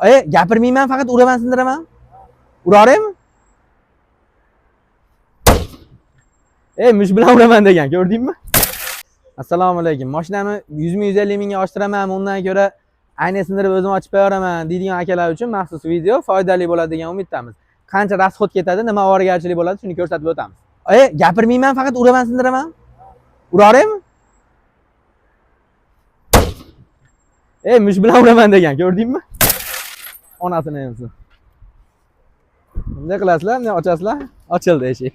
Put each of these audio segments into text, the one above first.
Gapirmayman, faqat uraman, sindiraman. Uraraymi? Mush bilan uraman degan, ko'rdingmi? Assalomu alaykum. Mashinamni 100 ming, 150 mingga oshtiraman, undan ko'ra ayna sindirib o'zim ochib qo'yaveraman deydigan akalar uchun maxsus video foydali bo'ladi degan umiddamiz. Qancha расход ketadi, nima ovoragarchilik bo'ladi, shuni ko'rsatib o'tamiz. Gapirmayman, faqat uraman, sindiraman. Uraraymi? Mush bilan uraman degan, ko'rdingmi? Onasini emsin. Bunday qilasizlar, bunday ochasizlar, ochildi eshik.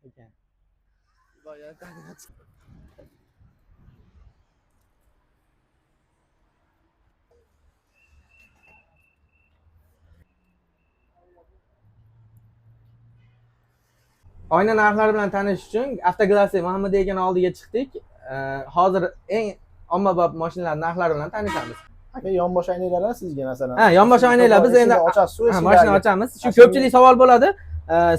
Ekan. Oyna narxlari bilan tanishish uchun Avtoglasi Muhammad akani oldiga chiqdik. Hozir eng ommabop mashinalar narxlari bilan tanishamiz. Aka, yonbosh aynalar sizga masalan. Ha, yonbosh aynalar biz endi ochasiz, Ha, mashina ochamiz. Shu ko'pchilik savol bo'ladi.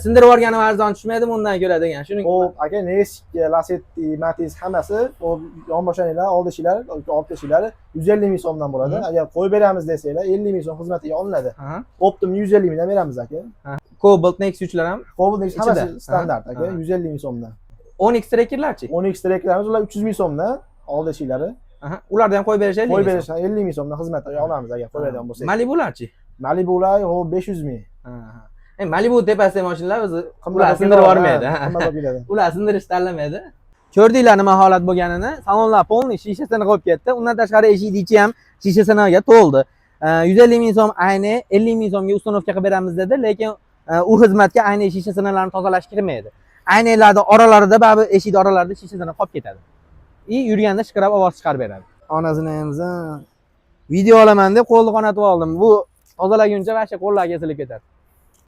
Sindirib yuborganim arzon tushmaydimi undan ko'ra degan. Shuning Xo'p, aka, Nexia, Lacetti, Matiz hammasi xo'p, yonbosh aynalar, old eshiklar, orqa eshiklari 150 ming so'mdan bo'ladi. Agar qo'yib beramiz desanglar, 50 ming so'm xizmatiga olinadi. Optim 150 mingdan beramiz aka. Cobalt Nexia 3lar ham Cobalt Nexia Ichida. hammasi standart aka, 150 ming so'mdan. Onix Trackerlarchi? Onix Trackerlarimiz ular 300 ming so'mdan old eshiklari. Ularni ham qo'yib berish 50 Qo'yib ming berish 50 ming so'mdan xizmatiga olamiz agar qo'yib beradigan so'm. bo'lsak. Malibularchi? Malibular xo'p 500 ming. Malibu tepasidagi mashinalar o'zi Qimmat ular bo'lib sindirib ketadi, yubormaydi. ha, qimmat bo'lib ketadi. Ular sindirish tanlamaydi. Ko'rdinglar nima holat bo'lganini. Salonlar полный shishasini qo'yib ketdi. Undan tashqari eshikning ichi ham shishasiniga to'ldi. 150 ming so'm ayni 50 ming so'mga установка qilib beramiz dedi, lekin u xizmatga ayni shishasinilarni tozalash kirmaydi. Aynalarni oralarida baribir eshikning oralarida shishasini qolib ketadi. И yurganda shiqirab ovoz chiqarib beradi. Onasini emsin. Video olaman deb qo'lni qonatib oldim. Bu tozalaguncha vashsha qo'llar kesilib ketadi.